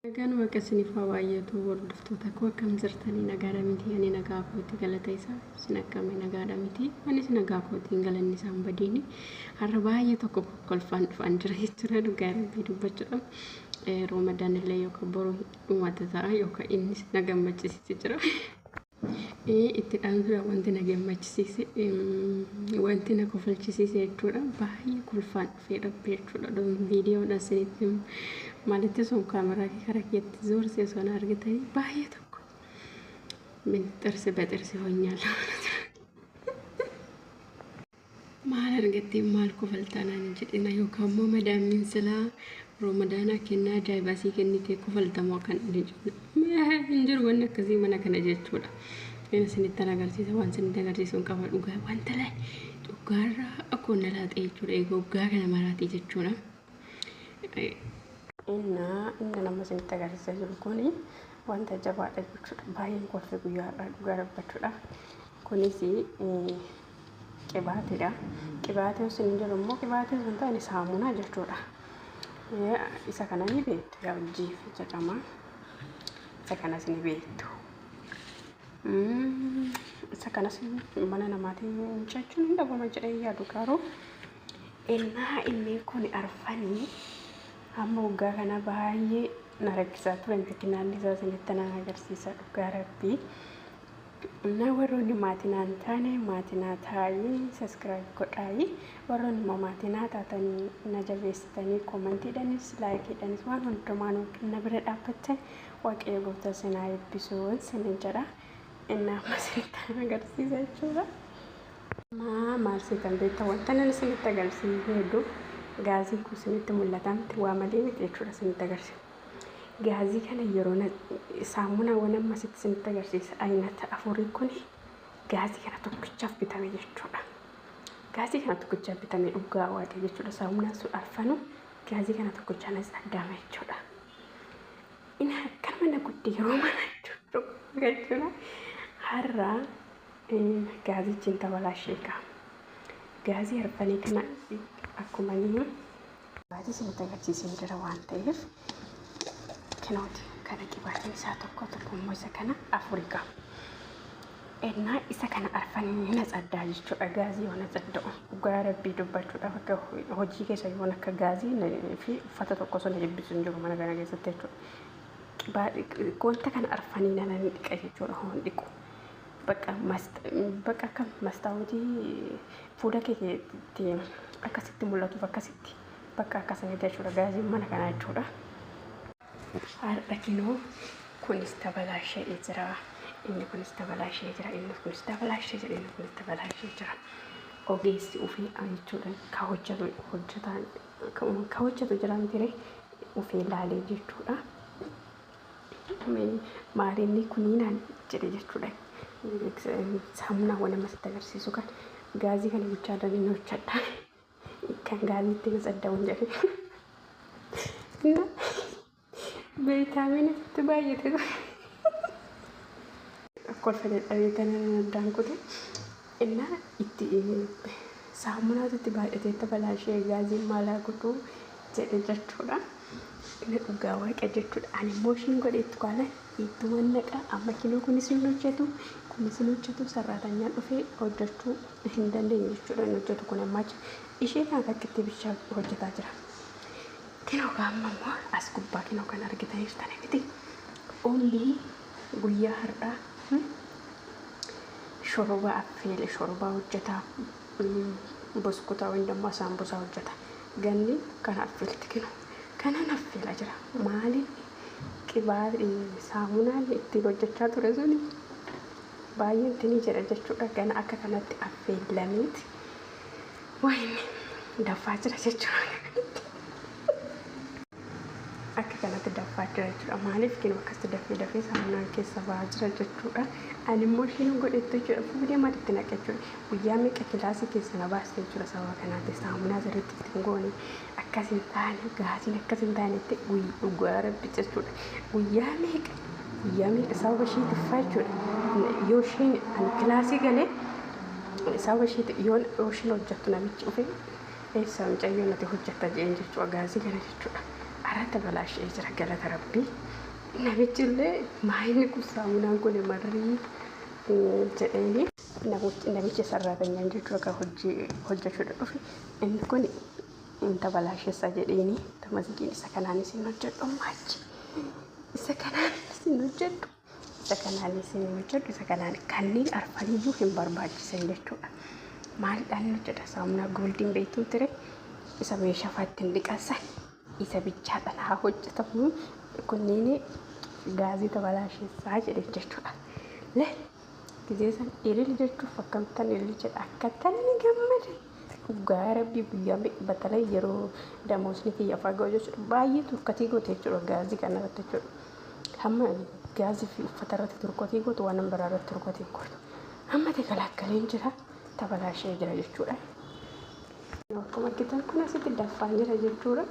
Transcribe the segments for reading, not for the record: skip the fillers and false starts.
Nagaan Waaqa isiniif haa baay'atu. Hordoftoota koo, akkam jirtanii? Nagaadha miti? Ani nagaa kooti, galata isaa. Isin akkami? Nagaadha miti? Anis nagaa kootiin, galanni isaan badiini. Har'a baay'ee tokko kolfaan dhufaan jira jechuudha, dhugaa Rabbii dubbachuudha. Roomadaan illee yookaan boru dhumata ta'a yookaan innis na gammachisiise jira. Itti dhaamsuudhaan wanti na gammachisiise, wanti na kofalchisiise jechuudha. Baay'ee kolfaan dhufee dhabbe jechuudha. Viidiyoodhaan isinitti maalitti sun kaameraa karaa keetti zoorsee osoo na argitanii, baay'ee tokko min xirsi baxirsi hoññaala. Maal argattee maal kofaltaa naan hin jedhina, yookaan immoo madaamiin silaa Roomadaanaa kennaa ajaa'ibaa sii kennitee kofaltamoo kan inni jedhu hin jiru, wanni akkasii mana kana jechuudha. Inni isinitti agarsiisa, waan isinitti agarsiisu hin qaba. Dhugaa wanta laa dhugaarraa akkuma na laaxee jechuudha, egaa waggaa kana maraatii jechuudha. Innaa inni nama isinitti agarsiisaa jiru kuni wanta jabaadha jechuudha. Baay'een kolfe guyyaa har'aa, dhugaa dubbachuudhaaf. Kunis qibaatiidha. Qibaatii osoo hin jiru immoo qibaatii osoo hin taane saamunaa jechuudha. Isa kana ni beektu, yaa jiif jedhama. Isa kanas ni beektu. Isa kanas mana namaatiin jechuun hin dhabama jedhee yaadu, garuu innaa inni kun arfanii hamma waggaa kana baay'ee na rakkisaa ture. Tekinaalli isaa isinitti nan agarsiisa, dhugaa Rabbii. Innaa warroonni maatii naan taane maatii naa taa'ii, subscribe godhaayi. Warroonni immoo maatii naa taatanii na jabeessitanii commentiidhanis likeiidhanis waan hundumaan na bira dhaabbattan, Waaqayyo gooftaa isin haa eebbisu isinin jedha. Innaa amma isinitti agarsiisa jechuudha. Maa maal seetan beektaa? Wanta nan isinitti agarsiisu hedduu gaaziin kun isinitti mul'ata miti? Waa malee miti jechuudha isinitti agarsiisu. Gaazii kana yeroo saamunaawwan amma asitti isinitti agarsiisa aynata afurii kun gaazii kana tokkichaaf bitame jechuudha. Gaazii kana tokkichaaf bitame, dhugaa Waaqa jechuudha. Saamunaan sun arfanu gaazii kana tokkichaan as addaama jechuudha. Inni akkanuma na guddi yeroo mana jechuudha. Har'a gaazichi hin tabalaashee qaba. Gaazii arfanii kana akkuma inni qibaatii isinitti agarsiiseen jira waan ta'eef, kinooti kana qibaatiin isaa tokko tokko immoo isa kana afurii qaba. Ennaa isa kana arfanii na caddaa jechuudha, gaazii yoo na cadda'u. Dhugaa Rabbii dubbachuudhaaf, akka hojii keessa yoon akka gaazii fi uffata tokko osoo na jibbisu hin jiru mana kana keessatti jechuudha. Wanta kana arfanii nan dhiqa jechuudha, hoon dhiqu. Bakka bakka akka mastaawotii fuula keetti akkasitti mul'atuuf akkasitti bakka akkasanitti jechuudha gaaziin mana kanaa jechuudha. Har'a kinoo kunis tabalaashee jira. Inni kunis tabalaashee jira. Inni kunis tabalaashee jira. Inni kunis tabalaashee jira. Ogeessi ofii jechuudha ka hojjetu, hojjetaan ka hojjetu jira miti ofii ilaalee jechuudha. Maalinni kuniinaan jedhe jechuudha. Saamunaawwan namatti agarsiisu kan gaazii kana bichaadhaan inni hojjedha. Kan gaazii itti natsadda'uun jedhe. Viitaamiin itti baay'ate. Kolfa dadhabee kana addaan kute. Innaa itti saamunaatu itti baay'atee tabalaashee gaaziin maalaa godhuu jedhe jechuudha. Inni dhugaa Waaqa jechuudha. Ani immoo ishiin godhe itti kaala ittuma naqa. Amma kinoo kunis hin hojjetu, kunis hin hojjetu, sarraatanyaan dhufee hojjechuu hin dandeenye jechuudha. Hin hojjetu kun ammaa ishee kana takkitti bichaa hojjetaa jira. Kinoo amma immoo as gubbaa kinoo kan argitan jirtan miti. Ummi guyyaa har'aa shorobaa affeele, shorobaa hojjetaa, buskutaa ወይም ደግሞ saambusaa hojjeta. Ganni kana affeelti, kinoo kanan affeela jira. Maaliin qibaa saamunaan ittiin hojjechaa ture suni baay'een tinii jedha jechuudha. Gana akka kanatti affeelameeti wayini danfaa jira jechuudha. Akka kanatti danfaa jira jechuudha. Maaliif kinoo akkasitti dafee dafee saamunaan keessa ba'aa jira jechuudha. Ani immoo ishiin godhettu jechuudha. Fuudhee malitti naqa jechuudha. Guyyaa meeqa kilaasii keessa na baaste jechuudha sababa kanaatti. Saamunaa sirriitti ittiin goone, akkas hin taane, gaasiin akkas hin taanetti, dhugaa Rabbi jechuudha. Guyyaa meeqa, guyyaa meeqa sababa isheetiif jechuudha. Yoo isheen ani kilaasii galee sababa isheeti yoo isheen hojjettu namichi dhufe, eessa mucayyoo nati hojjetta jeen jechuudha gaazii kana jechuudha. Har'a tabalaashee jira, galata Rabbii. Namichi illee maayini kun saamunaan kun marrii jedheeni. Namichi sarraatanyaan jechuudha kan hojii hojjechuudha dhufe. Inni kun hin tabalaasheessa jedheeni. Tamasgiin isa kanaan isin hojjedhu ammaa achi. Isa kanaan isin hojjedhu. Isa kanaan isin hojjedhu. Isa kanaan kanneen arfaniyyuu hin barbaachisan jechuudha. Maalidhaan hojjedha? Saamunaa Goldiin beektuu ture. Isa meeshaa fa'aa ittiin dhiqasan. Isa bichaadhaan haa hojjetamu. Kunneen gaazii tabalaasheessaa jedhe jechuudha. Lee gizee san ilil jechuuf akkamittan ilil jedha, akkattan ni gammade. Dhugaa Rabbii, guyyaa batalay yeroo damoosni kiyya fagoo jechuudha. Baay'ee turkatii goote jechuudha gaazii kana irratti jechuudha. Hamma gaazii fi uffata irratti turkatii gootu waan biraa irratti turkatii gootu. Amma tegalaaggaleen jira, tabalaashee jira jechuudha. Akkuma argitan kun asitti daffaan jira jechuudha.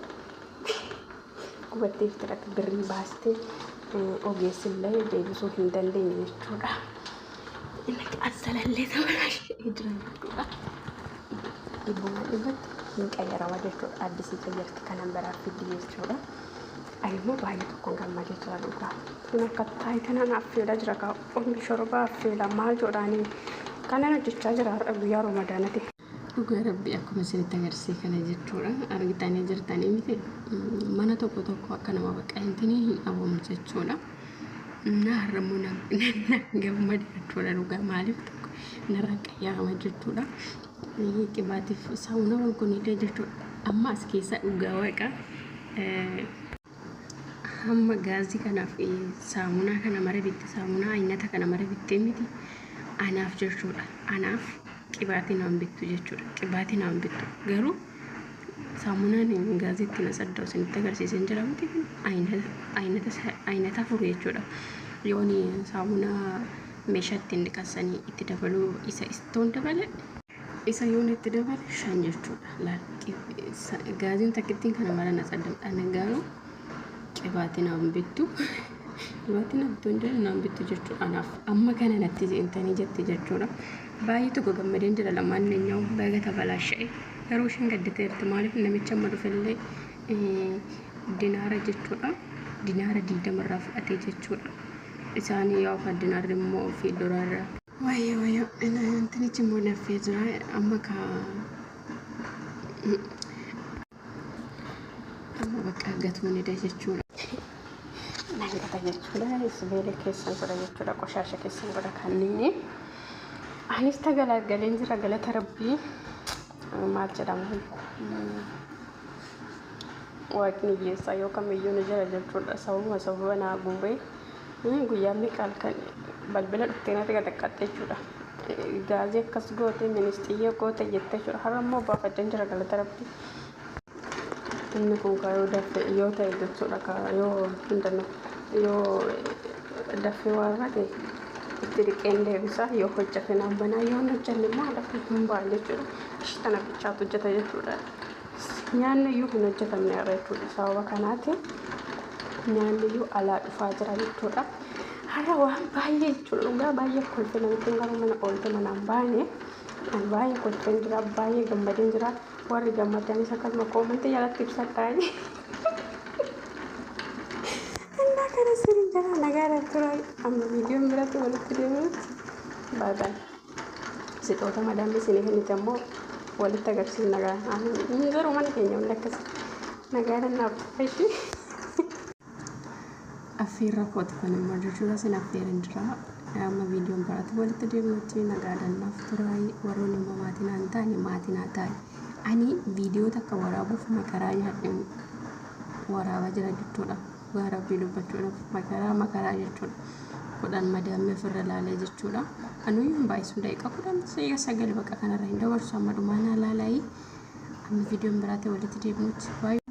Gubattee irratti birrii baastee ogeessillee deebisuu hin dandeenye jechuudha. Inni asalallee tabalaashee jira jechuudha. Dhibbuma dhibbatti hin qayyarama jechuudha. Addisii qayyarti kanan biraa fiddi jechuudha. Ani immoo baay'ee tokkoon gammadee jira dhugaa. Kun akka taayitanaan affeelaa jira kaa, omni shorbaa affeelaa maal jedhaanii kanan hojjechaa jira har'a guyyaa Ramadaanati. Dhugaa Rabbii, akkuma isinitti agarsiise kana jechuudha. Argitanii jirtanii miti, mana tokko tokko akka nama baqqaa'intinii hin dhabamu jechuudha. Na har'ammoo na gammade jechuudha dhugaa, maaliif tokko narra qayyarama jechuudha. Qibaatiif saamunawwan kunillee jechuudha. Amma as keessa, dhugaa Waaqa, hamma gaazii kanaaf saamunaa kana mara bitte, saamunaa aynata kana mara bittee miti anaaf jechuudha. Anaaf qibaatii naan bittu jechuudha. Qibaatii naan bittu, garuu saamunaan gaaziitti na sadda'u isinitti agarsiiseen jira miti, aynata afur jechuudha. Yoon saamunaa meeshaa ittiin dhiqassanii itti dabaluu isa istoon dabale, isa yoon itti dabale shan jechuudha. Gaaziin takkittiin kana mara na saddamdhaan, garuu qibaatii naan bittu. Qibaatii naan bittu hin jedhu, naan bittu jechuudha anaaf. Amma kana natti seentanii jette jechuudha. Baay'ee tokko gammadeen jira, lamaan nyaa'u baga tabalaasha'e. Garuu isheen gadditeerti, maaliif namicha amma dhufellee dinaara jechuudha. Dinaara 20 irraa fudhatee jechuudha. Isaan yoo afaan dinaarri immoo ofii dolaarra. Wayyoo wayyoo, intinichi immoo naffee jira amma ka amma bakka gatuun hidha jechuudha. Nan gata jechuudha. Sibiila keessan godha jechuudha. Qoshaasha keessan godha kanneen. Anis tagalagaleen jira, galata Rabbii. Maal jedhama? Waaqni hiyyeessaa yoo kamiyyuu ni jira jechuudha. Sababuma sababa naa guuree guyyaa meeqa halkan balbala dhuftee natti qaxaqqaxxe jechuudha. Gaazii akkas goote, ministiyyee goote jettee jechuudha. Har'a immoo baafadheen jira, galata Rabbii. Inni kun kaa yoo daffe yoo ta'e jechuudha, kaa yoo hin danda'u, yoo daffee waan rate itti dhiqeen deebisa, yoo hojjate naan banaa, yoo hin hojjanne immoo dafee hin ba'an jechuudha. Ishii tana bichaatu hojjeta jechuudha. Nyaanni iyyuu hin hojjetamne irra jechuudha. Sababa kanaatiin nyaanni iyyuu alaa dhufaa jira jechuudha. Har'a waan baay'ee jechuudha, dhugaa baay'ee kolfee, namittiin garuu mana oolte manaan baane. Ani baay'ee kolfeen jira, baay'ee gammadeen jira. Warri gammadanis akkasuma koomantii jalatti ibsadhaa. Innaa kana sirrii jira, nagaadhaan tura, amma viidiyoon biratti walitti deebinutti baay'ee. Sixoota madaamni isinii kennite ammoo walitti agarsiisna nagaa. Garuu mana keenya hundi akkas nagaadhaan naaf ishii. Affeerra kooti kun immoo jechuudha, sin affeeran jira. Amma viidiyoon biraatti walitti deebinutti nagaadhaan naaf turaa. Warroonni immoo maatii naan taane maatii naa taane. Ani viidiyoo takka waraabuuf makaraa nyaadheen waraabaa jira jechuudha. Dhugaa Rabbii dubbachuudhaaf makaraa makaraa jechuudha. 10 madaamii ofirra ilaalee jechuudha. Anuyyuu hin baay'isu, daqiiqaa 10, daqiiqaa 9 bakka kanarra hin dabarsu, amma dhumaa naa laalaayii. Amma viidiyoon biraatti walitti deebinutti baay'ee.